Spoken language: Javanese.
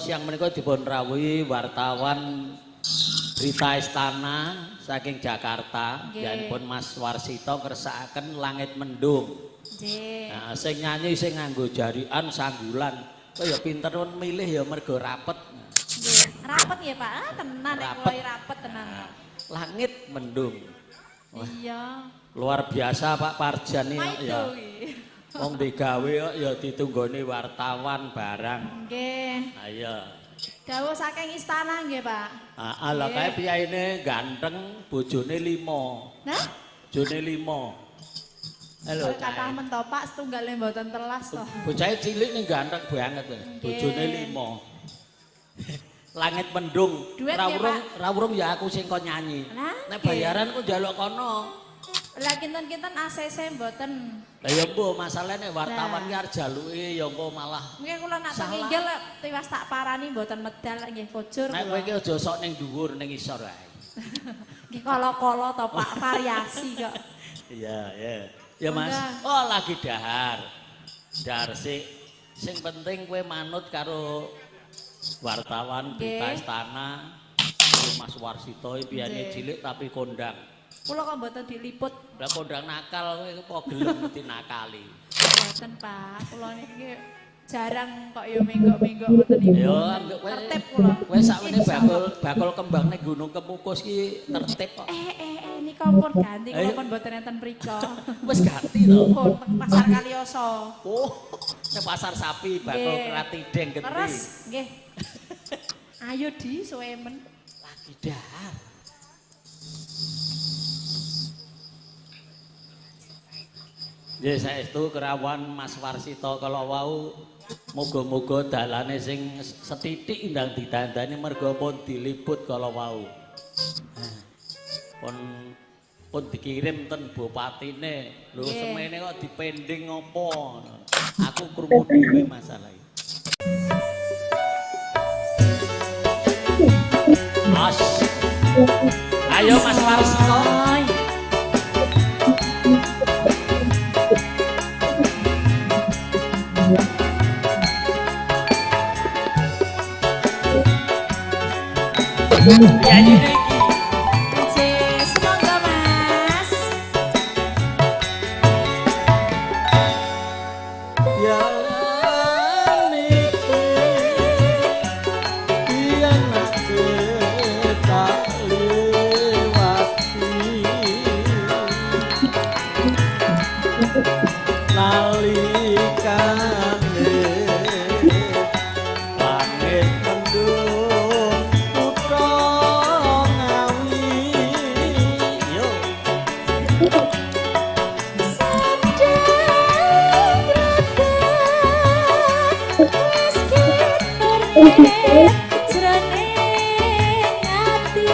siang menika dipun rawuhi wartawan Berita Istana saking Jakarta, pun Mas Warsito ngersakaken Langit Mendung. Nggih. Nah, sing nyanyi sing nganggo jarian sanggulan. Kok ya pinter pun milih ya mergo rapet. Nggih, rapet nggih Pak. Ah, tenan nek kula iki rapet tenan. Nah, Langit Mendung. Wah. Iya. Luar biasa Pak Parjan iki ya. Wong digawe kok ya ditunggoni wartawan barang. Nggih. Ayo. Dawuh saking istana nggih, Pak. Heeh, lha kae piyayine ganteng, bojone 5. Nah? Bojone 5. Halo, kathah men to, Pak, setunggale mboten telas to. Bocahe cilik ning ganteng banget. Bojone 5. Langit Mendung. Ra urung ya aku sing kon nyanyi. Nek bayaran ku njaluk kono. Lah kinten-kinten ACC mboten. Lah ya mbuh masalahe nek wartawan ki arep jaluke ya engko malah. Nggih kula nak teng inggil tiwas tak parani mboten medal nggih kojur. Nek kowe iki aja sok ning dhuwur ning isor wae. Nggih kala-kala to Pak, variasi kok. Iya, iya. Ya Mas. Oh lagi dahar. Dahar sik. Sing penting kowe manut karo wartawan Berita Istana. Mas Warsito piyane cilik tapi kondang. Kula kok mboten diliput. Lah kondang nakal kowe apa gelem dinakali? Mboten, Pak. Kula niki jarang kok ya menggok-menggok ngoten niku. Ya, tertib kula. Kowe sakwene bakul kembang ning Gunung Kemukus ki tertib kok. Nika pun ganti kula pun mboten enten mriko. Wis ganti to. Pun teng Pasar Kalioso. Oh, ning pasar sapi bakul kratideng genti. Leres, nggih. Ayo di suwe men. Lagi dahar. Nggih saestu kerawan Mas Warsito kala wau muga-muga dalane sing sethithik ndang didandani merga pun diliput kala wau. Pun dikirim ten bupatine. Lho semene kok dipending apa? Aku krungu dhewe masalah iki. Mas. Ayo Mas Warsito. Nyanyi iki. Semoga Mas. Ya niki yen tak lewati nalikane langit mendung putra Ngawi. Yo Sadang wis jroning ati.